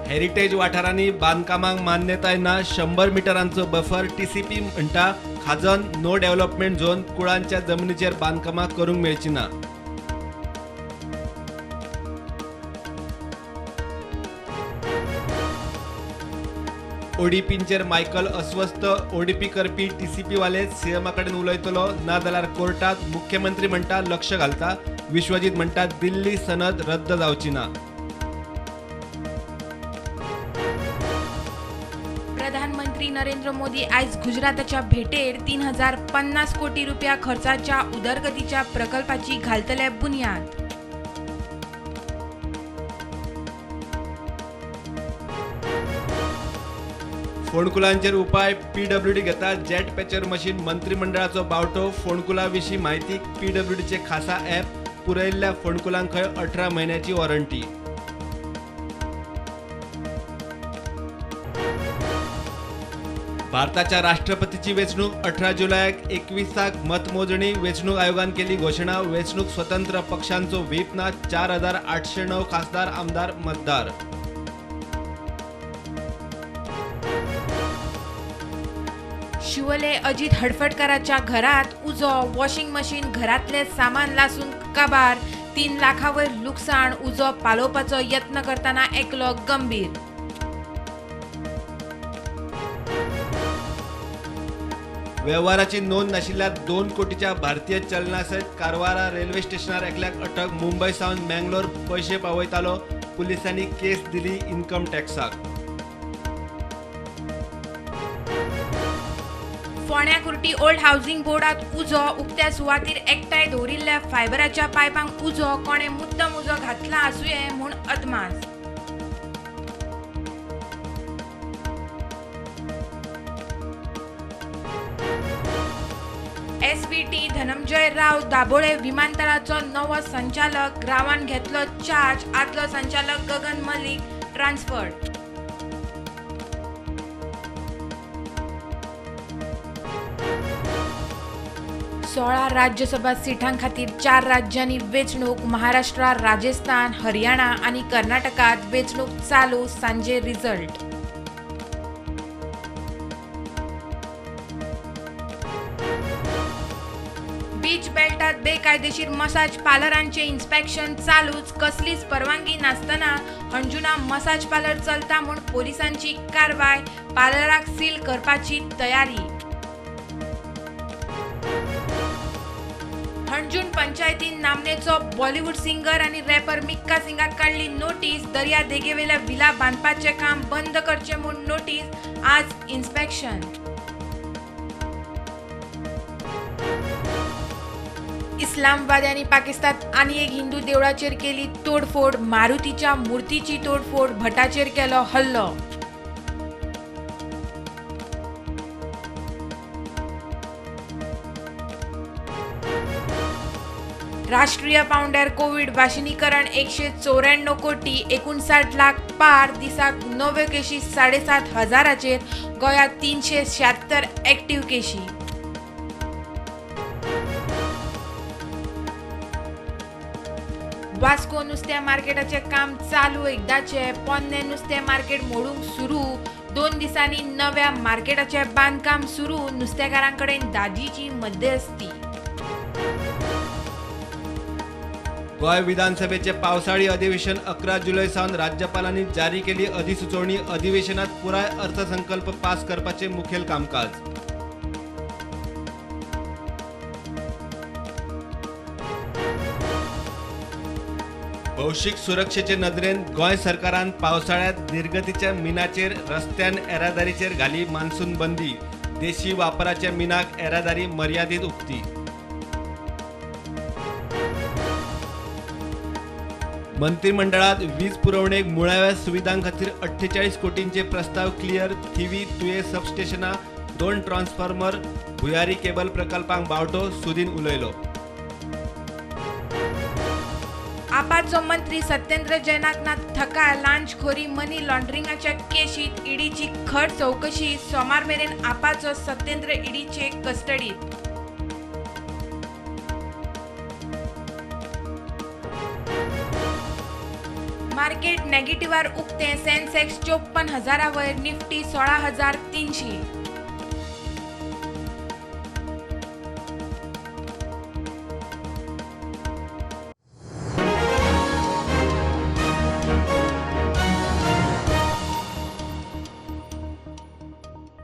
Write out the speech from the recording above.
Heritage वाठारांनी बांदकामांक मान्यताय ना. 100 मिटरांचो बफर टीसीपी म्हणटा खाजन नो डेव्हलपमेंट झोन. कुळांच्या जमनीचेर बांदकामां करूंक मेळची ना. ओडीपींचेर मायकल अस्वस्थ. ओडीपी करपी टीसीपी वाले सीएमा कडेन उलयतलो, ना जाल्यार कोर्टात. मुख्यमंत्री म्हणटा लक्ष घालता. विश्वजीत म्हणटा दिल्ली सनद रद्द जावची ना. प्रधानमंत्री नरेंद्र मोदी आयज गुजराताच्या भेटेर 3050 कोटी रुपया खर्चाच्या उदरगतीच्या प्रकल्पाची घालतले बुन्याद. फोंडकुलांचेर उपाय पीडब्ल्यूडी घेता जेट पॅचर मशीन. मंत्रिमंडळाचो बावटो. फोंडकुला विशीं म्हायती पीडब्ल्यूडीचे खासा ॲप. पुरयल्ल्या फोंडकुलांक खंय 18 म्हयन्याची वॉरंटी. भारताच्या राष्ट्रपतीची वेंचणूक 18 जुलयाक 21 मतमोजणी. वेंचणूक आयोगान केली घोशणा. वेंचणूक स्वतंत्र पक्षांचो व्हीप ना. 4809 खासदार आमदार मतदार. शिवले अजित हडफडकराच्या घरात उजो. वॉशिंग मशीन घरातले सामान लासून काबार. 3 लाखावयर लुकसाण. उजो पालोवपाचो यत्न करतना एकलो गंभीर. वेव्हाराची नोंद नाशिल्ल्या 2 कोटीच्या भारतीय चलनासयत कारवारा रेल्वे स्टेशनार एकल्याक अटक. मुंबय सावन मँगलोर पयशे पावयतालो. पुलिसांनी केस दिली इन्कम टॅक्साक. फोंड्या कुर्टी ओल्ड हावसिंग बोर्डात उजो. उक्त्या सुवातीर एकठांय दवरिल्ल्या फायबराच्या पायपांक उजो. कोणे मुद्दम उजो घातला आसुये म्हूण अदमास. एसव्हीटी धनंजय राव दाबोळे विमानतळाचो नवो संचालक. रावान घेतलो चार्ज. आदलो संचालक गगन मलिक ट्रान्सफर्ड. 16 राज्यसभा सिटां खातीर 4 राज्यांनी वेंचणूक. महाराष्ट्र, राजस्थान, हरियाणा आनी कर्नाटकात वेंचणूक चालू. सांजे रिजल्ट. बीच बेल्टात बेकायदेशीर मसाज पार्लरांचे इन्स्पेक्शन चालूच. कसलीच परवानगी नासतना हणजुणा मसाज पार्लर चलता म्हूण पोलिसांची कारवाय. पार्लराक सील करपाची तयारी. हणजूण पंचायतीन नामनेचो बॉलिवूड सिंगर आनी रॅपर मिक्का सिंगाक काडली नोटीस. दर्या देगेवेल्या विला बांदपाचें काम बंद करचें म्हूण नोटीस. आज इन्स्पेक्शन. इस्लामवाद्यांनी पाकिस्तानात आनी एक हिंदू देवळाचेर केली तोडफोड. मारुतीच्या मूर्तीची तोडफोड. भटाचेर केलो हल्लो. राष्ट्रीय पावंड्यार कोवीड वाशिनीकरण 194 कोटी 59 लाख पार. दिसाक नव्यो केशी 7,500 हजाराचेर. गोंयांत 376 ऍक्टिव्ह केशी. वास्को नुस्त्या मार्केटाचें काम चालू. एकदाचें पोन्नें नुस्तें मार्केट मोडूंक सुरू. 2 दिसांनी नव्या मार्केटाचें बांदकाम सुरू. नुस्तेकारां कडेन दादीची मध्यस्थी. गोंय विधानसभेचे पावसाळी अधिवेशन 11 जुलय सावन. राज्यपालांनी जारी केली अधिसुचोवणी. अधिवेशनात पुराय अर्थसंकल्प पास करपाचे मुखेल कामकाज. भौशीक सुरक्षेचे नदरेन गोंय सरकारान पावसाळ्यात निर्गतीच्या मिनाचेर रस्त्यान येरादारीचेर घाली मान्सून बंदी. देशी वापराच्या मिनाक येरादारी मर्यादीत उक्ती. मंत्रिमंडळात वीज पुरवणेक मुळाव्या सुविधां खातीर 48 कोटींचे प्रस्ताव क्लियर. थिवी तुये सबस्टेशनां, 2 ट्रान्सफॉर्मर, भुयारी केबल प्रकल्पांक बावटो. सुदीन उलयलो. आपाचो मंत्री सत्येंद्र जैनाक ना थकाय. लांचखोरी मनी लॉन्ड्रिंगाच्या केशीत ईडीची खर चौकशी. सोमार मेरेन आपाचो सत्येंद्र ईडीचे कस्टडीत. मार्केट नेगेटिव्हार उक्तें. सेन्सेक्स 54,000 वयर, निफ्टी 16,300.